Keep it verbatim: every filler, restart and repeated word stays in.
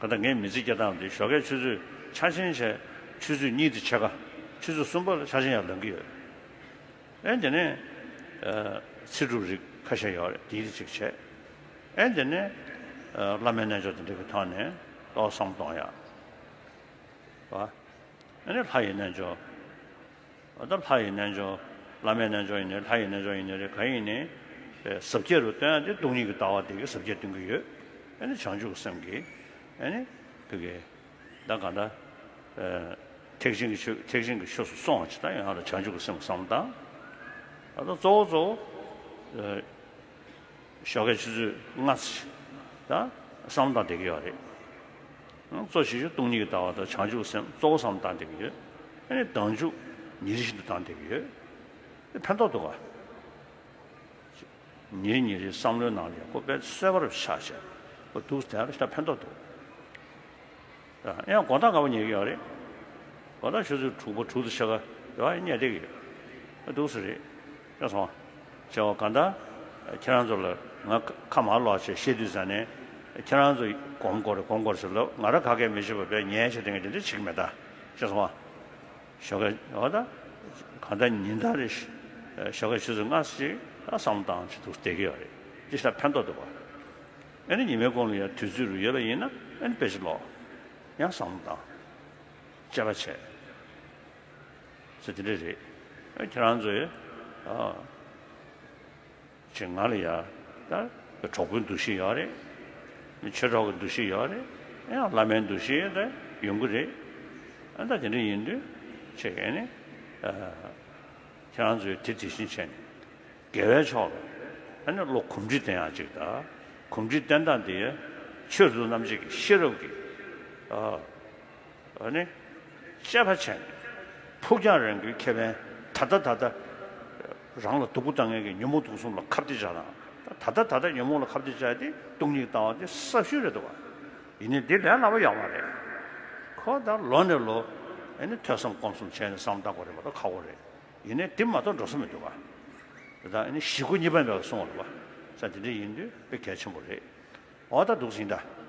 གང་ལྟར་ངས་མི་ཚེ་སྐྱེལ་སྟངས་དེ་ཞོགས་ཀའི་ཆུ་ཚོད་ཆ་ཆེན་བྱས། ཆུ་ཚོད་གཉིས་དེ་ཕྱེད་ཀ། ཆུ་ཚོད་གསུམ་པ་ལ་ཆ་ཆེན་ཡར་ལངས་ཀྱི་ཡོད། ཨེ་དེ་ནས་ཨ་ཚེ་སྒྲུབ་རིགས་ཁ་ཤས་ཡོད་རེད། དེའི་རིགས་གཅིག་བྱས། ཨེ་དེ་ནས་ཨ་བླ་མའི་རྣལ་འབྱོར་དེ་འདྲ་གི་ཐོག་ནས་ཏོག་བསམ་གཏོང་ཡག་བ། ཨ་ནི་ལྷ་ཡི་རྣལ་འབྱོར། ཨ་ད་ལྷ་ཡི་རྣལ་འབྱོར། བླ་མའི་རྣལ་འབྱོར་ཡིན་ནའི་ལྷ་ཡི་རྣལ་འབྱོར་ཡིན་ནའི་རེད། གང་ཡིན་ནའི་ཟབ་རྒྱས་རུ་སྟོན་ཡག་དེ་སྟོང་ཉིད་ཀྱི་ལྟ་བ་དེ་གིས་ཟབ་རྒྱས་སྟོན་གྱི་ཡོད། ཨ་ནི་བྱང་ཆུབ་ཀྱི་སེམས་ཀྱིས་ཨ་ནི་ཕ་གི་ད་གང་ལྟར་ཨ་ཐེག་ཆེན་གྱི་ཆོས། ཐེག་ཆེན་གྱི་ཆོས་སུ་སོང་བ་ཅིག་དང་། ཡང་ན་བྱང་ཆུབ་ཀྱི་སེམས་བསམ་བཏང་། ད་ལྟ་གཙོ་བོ་གཙོ་བོ་ཨ་ཞོགས་ཀའི་ཆུ་ཚོད་ལྔ་ཙམ་ཅིག་ད་བསམ་བཏང་བསྡད་ཀྱི་ཡོད་རེད། གཙོ་ཆེ་ཤོས་སྟོང་ཉིད་ཀྱི་ལྟ་བ་དང་བྱང་ཆུབ་སེམས་གཙོ་བོ་བསམ་བཏང་བསྡད་ཀྱི་ཡོད། ཨ་ནི་ལྡང་ཆུ་ཉིན་རེ་བཞིན་དུ་བཏང་བསྡད་ཀྱི་ཡོད། དེ་ཕན་ཐོགས་འདུག་ག་ཉིན་རེ་ཉིན་རེ་བསམ་བློའི་ནང་ལ་ཡག་པོ་དཔེ་གསལ་བར་ཆགས་བྱས། འོ་འདུག་དེ་ལ་ཕན་ཐོགས་འདུག་ཡང་དགོང་དག་སྔ་པོ་ཉལ་གྱི་ཡོད་རེད། དགོང་དག་ཆུ་ཚོད་དྲུག་པ་དྲུག་དང་ཕྱེད་ཀ་རེད་བ། ཉལ་བསྡད་ཀྱི་ཡོད། འདུག་སེ་རེད། ཤེས་སོང་བ། བྱས་པ་གང་ལྟར་ཁྱེད་རང་ཚོ་ལ་ང་ཁ་མར་ལོག་བྱས་བཤད་དུས་ཙང་ནས། ཁྱེད་རང་ཚོ་སྒོམ་དགོས་རེད། སྒོམ་དགོས་རེད་ཟེར་ལབ། ང་རང་ག་གེ་མི་བྱེད་པར་དཔེ་ཉལ་བྱས་བསྡད་མཁན་དེ་འདྲ་བྱེད་ཀྱི་མེད་ད། ཤེས་སོང་བ། ཞོགས་ཀས་འོ་ད་གང་ལྟར་ཉིན་ལྟར་རེ་ཞོགས་ཀའི་ཆུ་ཚོད་ལྔ་ཙམ་ཅིག་ད་བསམ་བློ་བཏང་བྱས་འདུག་བསྡད་ཀྱི་ཡོད་རེད། དེ་ཞེ་དྲག་ཕན་ཐོགས་འདུག་བ། ཨ་ནི་ཉི་མའི་གུང་ལ་ཡང་དུས་ཚོད་རུ་ཡོད་པ་ཡིན་ན་ཨ་ནི་དཔེ་ཆ་ཀློག་ཡང་བསམ་བློ་བཏང་། དཔྱད་པ་བྱས། ཟེར་དེ་འདྲ་རེད། ཨ་ཁྱེད་རང་ཚོས་ཨ་ཅིག་ང་ལ་ཡ་ད་གྲོགས་པོའི་འདུ་ཤེས་ཡོད་རེད། ཆོས་གྲོགས་ཀྱི་འདུ་ཤེས་ཡོད་རེད། ཡང་བླ་མའི་འདུ་ཤེས་ད་ཡོང་གི་རེད། ཨ་ད་དེ་འདྲ་ཡིན་དུས་ཅིག་ཨ་ནི་ཨ་ཁྱེད་རང་ཚོས་དེ་དེ་བཞིན་བྱས་ནས། དགེ་བའི་ཕྱོགས་ལ་ཨ་ནི་བློ་གོམས་འདྲིས་བསྟེན་ཡག་ཅིག་དང་། གོམས་འདྲིས་བསྟེན་སྟངས་དེ་ཆོས་རིག་རྣམ་འབྱེད་ཀྱི་ཤེས་རབ་ཀྱི་ཨ་ཨ་ནི་དཔྱད་པ་བྱས་ནས། ཕུགས་རྒྱང་རིང་པོའི་ཁེ་ཕན། ད་ལྟ་ད་ལྟ་རང་ལ་སྡུག་པོ་བཏང་མཁན་གྱི་ཉོན་མོངས་དུག་གསུམ་ལ་ཁ་གཏད་བཅག་དང་། ད་ལྟ་ད་ལྟ་ཉོན་མོངས་ལ་ཁ་གཏད་བཅག་དེ་སྟོང་ཉིད་ལྟ་བ་དེ་སྲབ་ཤོས་རེད་འདུག་བ། ཡིན་ནའི་འདི་ལས་སླ་པོ་ཡོད་མ་རེད། ཁོ་ད་ལོ་ནས་ལོ་ཨ་ནི་ཐོས་བསམ་སྒོམ་གསུམ་བྱས་ནས་བསམ་བཏང་དགོས་རེད་མ་གཏོགས་ཁག་པོ་རེད། ཡིན་ནའི་འདི་མ་གཏོགས་འགྲོ་ས་མི་འདུག་བ། དེ་དག་ཨ་ནི་ཞི་རྒོལ་གཉིས་པ་མེད་པར་སོང་བ་རེད་བ། ས་དེ་འདྲ་ཡིན་དུས་དཔེ་གལ་ཆེན་པོ་རེད། འོ་ད་འདུག་སེ་ཡིན་ད།